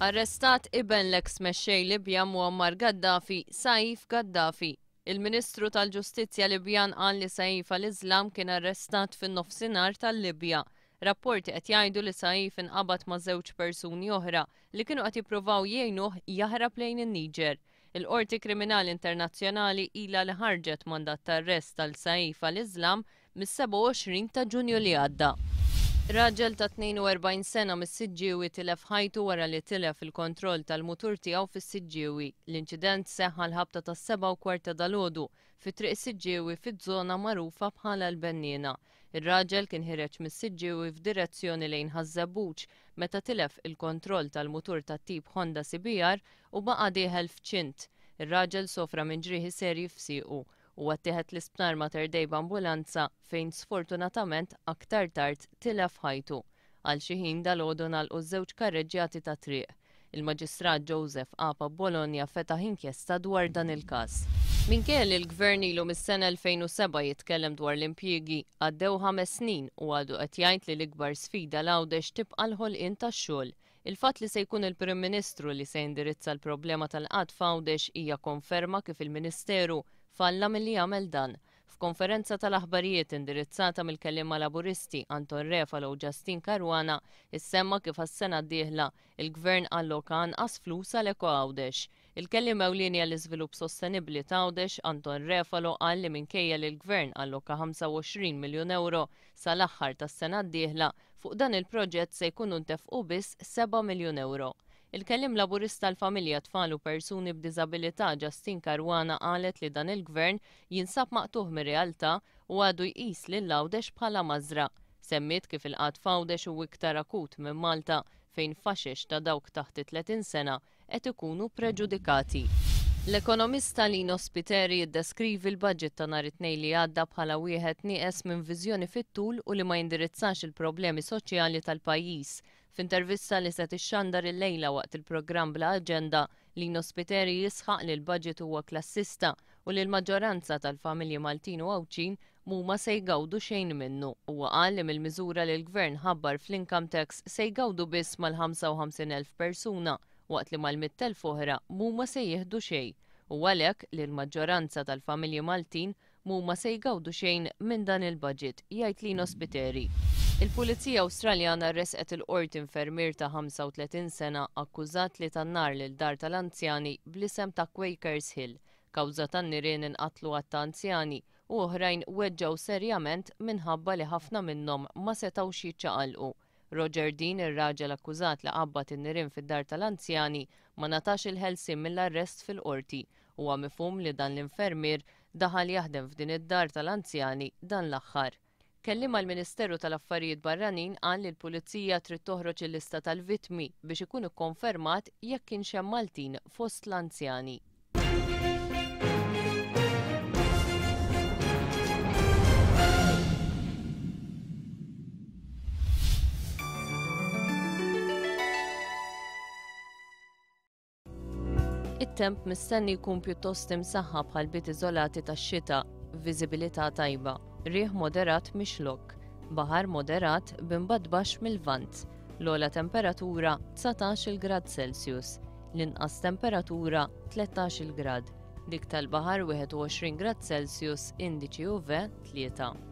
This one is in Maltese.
Arrestat iben l-eks mexxej Libjan Muammar Gaddafi, Saif Gaddafi. Il-Ministru tal-Ġustizzja Libjan qal li Saif al-Islam kien arrestat fin-nofsinhar tal-Libja. Rapporti qed jgħidu li Saif inqabad ma' żewġ persuni oħra li kienu qed jippruvaw jgħinuh jaħrab lejn in-Niġer. Il-Qorti Kriminali Internazzjonali ilha li ħarġet mandat ta' arrest għal Saif al-Islam mis-27 ta' Ġunju li għadda. Raġel ta' 42 sena mis-Siġġiewi tilef ħajtu wara li tilef il-kontroll tal-mutur tiegħu fis-Siġġiewi. L-inċident seħħ għall-ħabta tas-sebgħa u kwart ta' dalgħodu fi Triq is-Siġġiewi fiż-żona magħrufa bħala l-Benniena. Ir-raġel kien ħireġ mis-Siġġiewi f'direzzjoni lejn Ħaż-Żebbuġ meta tilef il-kontroll tal-mutur tat-tip Honda CBR u baqa' dieħel f'ċint. Ir-raġel sofra minn ġrieħi serji f'siequ. Huwa ttieħed l-Isptar Mater Dei b'ambulanza fejn sfortunatament aktar tard tilef ħajtu. Għal xi ħin dalgħodu ngħalqu żewġ karreġġjati tat-triq. Il-Maġistrat Joseph Apa Bologna fetaħ inkjesta dwar dan il-każ. Minkejja li l-Gvern ilu mis-sena 2007 jitkellem dwar l-impjiegi, għaddew ħames snin u għadu qed jgħid li l-ikbar sfida l-Għawdex tibqa' l-ħolqien tax-xogħol. Il-fatt li se jkun il-Prim Ministru li se jindirizza l-problema tal-qgħad f'Għawdex hija konferma kif il-Ministeru falla milli jagħmel dan. F'konferenza tal-aħbarijiet indirizzata mill-kelliema Laburisti Anton Refalo u Justyne Caruana issemma kif għas-sena d-dieħla il-Gvern alloka anqas flus għal Eko Għawdex. Il-kelliem ewlieni għall-iżvilupp sostenibbli t'Għawdex Anton Refalo qal li minkejja li l-Gvern alloka 25 miljun ewro sal-aħħar tas-sena d-dieħla, Fuq dan il-proġett se jkunu ntefqu biss seba' miljun ewro. Il-Kelliem Laburista għall-Familja, Tfal u Persuni b'Diżabilità Justyne Caruana qalet li dan il-Gvern jinsab maqtugħ mir-realtà u għadu jqis lil Għawdex bħala mażra. Semmiet kif il-qgħad f'Għawdex hu iktar akut minn Malta fejn faxex ta' dawk taħt it-30 sena qed ikunu preġudikati. L-ekonomista Lino Spiteri jiddeskrivi l-budget ta' nhar it-Tnejn li għadda bħala wieħed nieqes minn viżjoni fit-tul u li ma jindirizzax il-problemi soċjali tal-pajjiż. F'intervista li se tixxandar illejla waqt il-programm Bla Aġenda, Lino Spiteri jisħaq li l-budget huwa klassista u li l-maġġoranza tal-familji Maltin u Għawdxin m'huma se jgawdu xejn minnu. Huwa qal li mill-miżura li l-Gvern ħabbar fl-income tax se jgawdu biss mal-55,000 persuna waqt li mal-100,000 oħra m'huma se jieħdu xejn u għalhekk li l-maġġoranza tal-familji Maltin m'huma se jgawdu xejn minn dan il-budget, jgħid Lino Spiteri. Il-Pulizija Awstraljana ressqet il-Qorti infermier ta' 35 sena akkużat li ta nar lil dar tal-anzjani bl-isem ta' Quakers Hill. Kawża tan-nirien inqatlu għadd ta' anzjani u oħrajn weġġgħu serjament minħabba li ħafna minnhom ma setgħux jiċċaqalqu. Roger Dean, ir-raġel akkużat li qabbad in-nirien fid-dar tal-anzjani, ma ngħatax il-ħelsien mill-arrest fil-Qorti. Huwa mifhum li dan l-infermier daħal jaħdem f'din id-dar tal-anzjani dan l-aħħar. Kelliem għall-Ministeru tal-Affarijiet Barranin qal li l-Pulizija trid toħroġ il-lista tal-vittmi biex ikun ikkonfermat jekk kienx hemm Maltin fost l-anzjani. It-temp mistenni jkun pjuttost imsaħħab bħal bit iżolati tax-xita, viżibilità tajba, riħ moderat mix-Xlokk, baħar moderat b'imbagħad baxx mil-Lvant. L-ogħla temperatura 19-il grad Celsius, l-inqas temperatura 13-il grad. Dik tal-baħar 21 grad Celsius, indiċi UV 3.